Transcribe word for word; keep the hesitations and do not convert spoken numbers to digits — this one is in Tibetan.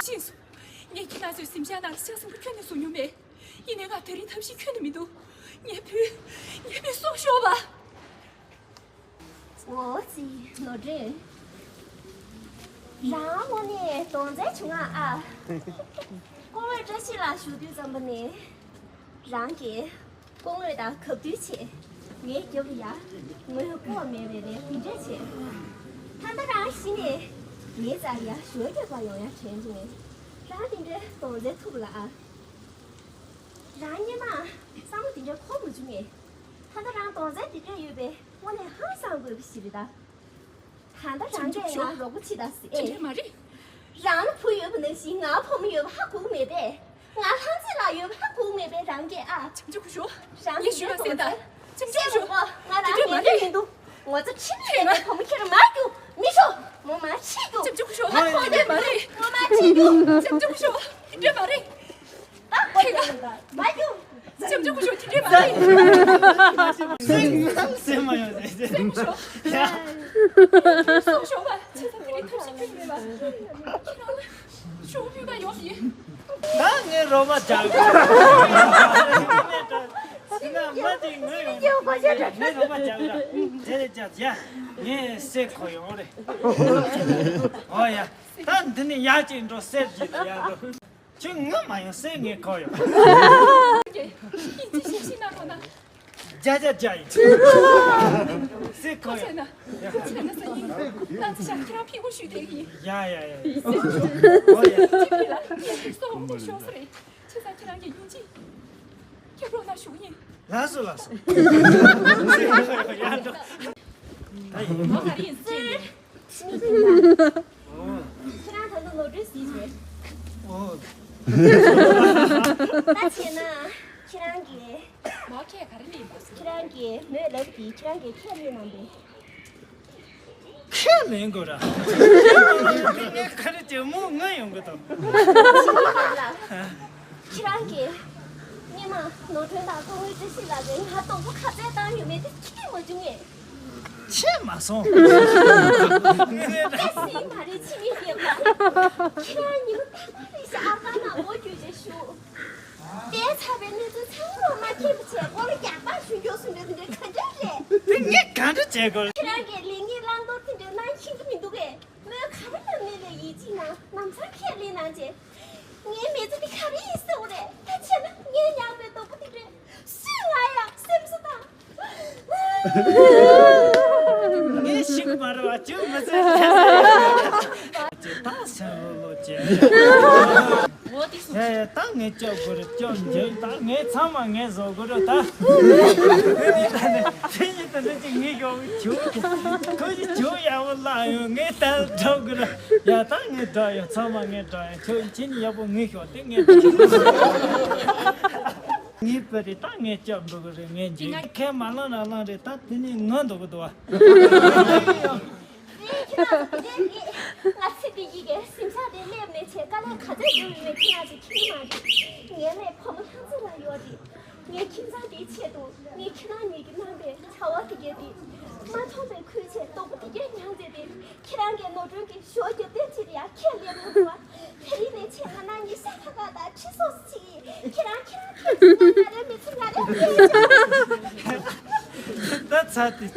ཤེས་སོང་། ངས་ཁྱེད་རང་ཚོའི་གཟིམ་ཤག་ནང་ལ་ཤ་ཟིན་པོ་ཁྱོན་ནས་བཟོ་མྱོང་མེད། ཡིན་ནའི་ང་དེ་རིང་ཐབས་ཤེས་ཁྱོན་ནས་མི་འདུག་ངའི་བུ། ངའི་བུ་སྲོག་ཤོར་བ། འོ་ཙི་ནོར་འདྲེ། རང་དངོས་གནས་གདོང་རྩལ་བྱུང་ང་ཨ། སྐུ་ངོ་བཀྲ་ཤིས་ལགས་བཞུགས་དུས་ཙམ་པ་ནས། རང་གིས་སྐུ་ངོ་དང་གབ་བསྡུར་བྱས། ངའི་རྒྱབ་ལ་ཡ་ངོས་ལྐོག་མེད་པའི་རེ་འདི་འདྲས་བྱས། ད་ལྟ་རང་གཞི་ནས་ངའི་རྩར་ཡ་ཞོ་རྒྱག་པ་ཡོང་ཡ་དྲན་བྱུང་ངས། རང་འདི་འདྲའི་གདོང་རྩལ་ཐུབ་ལ་ཨ། རང་སྔོན་མ་བསམ་བློ་འདི་འདྲ་འཁོར་མ་བྱུང་ངས། ད་ལྟ་རང་གདོང་རྩལ་འདི་འདྲ་ཡོད་པས་དངོས་གནས་ཧང་སང་དགོས་པ་ཞིག་རེད་ད། ད་ལྟ་རང་གིས་ང་རོགས་པ་བྱེད་ད་ཟེར། དེ་འདྲ་མ་རེད། རང་ལ་བུ་ཡོད་པ་ནང་བཞིན་ང་ཕོ་མོ་ཡོད་པ་ཧ་གོ་གི་མེད་པས། ང་ལྷ་མཛེས་ལགས་ཡོད་པ་ཧ་གོ་གི་མེད་པས་རང་གིས་ཨ། ཅམ་ཅོ་སྐུ་ཞོགས། རང་ངས་ཞུས་པ་གསན་ད། ཅམ་ཅོ་སྐུ་ཞོགས། ང་རང་དེ་འདྲ་མ་ཉན་གི་རེད། མི་འདུག་ངོ་ཚ་ཁྲིམས་མེད་པའི་བུ་མོ་ཁྱེད་རང་མ་རྒྱུག་མི་ཤོག་ངོ་མ་ཆེ་རྒྱུག་ཅམ་ཅོ་སྐུ་ཞོགས། ང་ཁོང་དེ་མ་རེད། ངོ་མ་ཆེ་རྒྱུག་ཅམ་ཅོ་སྐུ་ཞོགས། དེ་འདྲ་མ་རེད། ད་ཁོ་དེ་མ་རྒྱུག་ཅམ་ཅོ་སྐུ་ཞོགས། དེ་འདྲ་མ་རེད། སེམས་ངམ་སེམས་མ་ཡོང་ཟེར་ཟེར། སྐུ་ཞོགས། ཡ། སྐུ་ཞོགས་པ་ཆེ་ས་དེ་རིང་ཐབས་ཤེས་ཁྱོན་མེད་པ། ཁྱེད་རང་ཞུ་ཕུད་པ་ཡོང་ཡིན། ད་ངའི་རོགས་པ་རྒྱག་ཡིན་ན་མ་དེ་ངོས་ཡོང་། ངའི་རོགས་པ་རྒྱག་ར། དེ་རེད་རྒྱག་ཡ། ངས་སེ་ཁོ་ཡོང་རེད། ཨོ་ཡ། ད་འདི་ནས་ཡར་ཅིག་འགྲོ་སེ་ཅིག་ཡར་འགྲོ། ཁྱོད་ང་མ་ཡོང་སེ་ངས་ཁོ་ཡོང་། ཡིན་ཅི་ཤེས་ཤེས་ན་ཁོ་ན། རྒྱ་རྒྱ་རྒྱ་ཡིན། སེ་ཁོ་ཁོ་ཡོང་། ཟེར་ན། ཁོ་ཟེར་ན་ས་ཡིན། ང་ཚོ་ཞག་ཁྱེད་རང་ཕི་གུ་ཞུས་དེ་ཡིན། ཡ་ཡ་ཡ། ཨོ་ཡ། ཅི་ཕི་ལ་ངས་སོ་འོང་དུ་ཤོག་ས་རེད། ཁྱེད་ཚང་ཁྱེད་རང་གི་ཡུན་ཅི། ཁྱེད་རོགས་ན་ཞུ་ཡིན། ལགས་སོ་ལགས་སོ། ཡ་འགྲོ། ད་ཡིན། ང་ག་རེ་ཡིན་ཟེར། ཁྱེད་རང་ད་དུང་ནོར་འཁྲུལ་ཟིན་བྱས། ཨོ། ད་བྱས་ན་ཁྱེད་རང་གིས། མོ་ཁྱེད་ག་རེ་ལས་པ། ཁྱེད་རང་གིས་མོས་ལབ་ཀྱི་ཁྱེད་རང་གིས་ཁས་ལེན་གནང་པས། ཁས་ལེན་དགོས་ར། ངས་ག་རེ་བྱས་མོ་ང་ཡོང་གི་དང་། ཁྱེད་རང་གིས་སྔོན་མ་ནོར་སྒྲོན་དང་སྐུ་ངོ་བཀྲ་ཤིས་ལགས་ཀྱིས་ང་དོག་པོ་ག་ཚད་བཏང་ཡོད་མེད་དེ་ཁྱེད་མ་བྱུང་ངས། ཁྱེད་མ་སོང་། སྐད་སྲིད་མ་རེད་ཕྱི་མིག་ཡོད་པ། ཁྱེད་རང་ཉིན་མོ་ཐ་མ་རེད་ཤག་ཨ་ཕ་ནང་ལོག་རྒྱུ་ཞེས་ཞུ། དེ་ཚ་བའི་གནས་ཚུལ་ཚང་མ་མ་མཁྱེན་པ་བྱས་མགོ་ལ་རྒྱག་པ་ཞུ་མགྱོགས་སུ་འགྲོ་དེ་འདྲ་ག་འདྲ་རེད། དེ་ངས་ག་འདྲ་བྱེད་དགོས། ཁྱེད་རང་གིས་ལེགས་ཉེས་བླང་དོར་དེ་འདྲ་གནང་ཤེས་ཀྱི་མི་འདུག་གས། མོས་ག་རེ་ལབ་ནའི་ལས་ཡིད་ཆེས་གནང་། ལམ་སང་ཁས་ལེན་གནང་བྱས། ངའི་མི་ཚེ་འདི་ག་རེ་ཡིན་ཟེར་བ་རེད། ད་བྱས་ན་ངས་མྱངས་པའི་སྡུག་པོ་འདི་འདྲས་སུས་ང་ཡང་སེམས་གསོ་དང་། ངས་ཤི་གི་མ་རེད་བ། ཅུང་མི་ཚེ་ཅེ་ད་སེམས་ལོ་ལོ་ཅེ། ཡ་ཡ་ད་ངས་སྐྱོབ་དགོས་རེད། སྐྱོབ་འཇལ་ད་ངས་ཚང་མ་ངས་བཟོ་དགོས་རེད་ད། དེ་ནས་ད་ནས་དེ་ཡིན་ད་ནས་ཅིག་ངས་ཡོང་བྱུང་། ཁོ་ཡི་ཇོ་ཡག་པོ་བླངས་ཡོད། ངས་ད་འགྲོ་དགོས་ར། ཡ་ད་ངས་འགྲོ་ཡོད། ཚང་མ་ངས་འགྲོ་ཡོད། ཁྱོད་ཁྱེད་ནི་ཡག་པོ་ངས་ཤོག་དེ་ངས་འགྲོ། ངས་བུ་རེད། ད་ངས་སྐྱབས་འགྲོ་གི་རེད། ངས་འཇིགས་ཁས་མ་བླངས་ན་བླངས་རེད། ད་དེ་ནས་ང་འགྲོ་གི་འདུག་བ། ངས་ཁྱེད་རང་ཚོ་དེ་ངས་ང་ཚེ་འདི་ཡི་གེ་གཟིམ་ཤག་དེ་སླེབས་ནས་བྱས་དཀའ་ལས་ག་ཚད་བརྒྱབ་ཡོད་མེད་ཁྱེད་རང་ཚོས་མཁྱེན་གྱི་མ་རེད། ངའི་ལས་ཕོ་མོ་ལྷ་མཛེས་ལགས་ཡོད་རེད། ངས་ཁྱིམ་ཚང་འདིའི་ཆེད་དུ་ངས་ཁྱེད་རང་གཉིས་ཀྱིས་གནང་པའི་གྲྭ་བ་དེ་གས་འདི་མ་མཐོང་པའི་ཁུལ་བྱས་སྡུག་པོ་དེ་གས་མྱངས་མཛད་དེ། ཁྱེད་རང་གིས་ནོར་སྒྲོན་གྱི་ཞོ་རྒྱབ་རྟེན་ཅིག་ལ་ཡང་ཁས་ལེན་རོགས་གནང་། དེ་རིང་ནས་བྱས་ང་རང་གཉིས་ཤ་ཁ་ཁ་དང་ཁྲི་སོ་སོ་ཅིག་ཡིན། ཁྱེད་རང་ཁྱེད་རང་ཁྱེད་ང་ང་རའི་མི་ཚེ་ང་རའི་མི་ཚེ། ད་ཚ་དེ།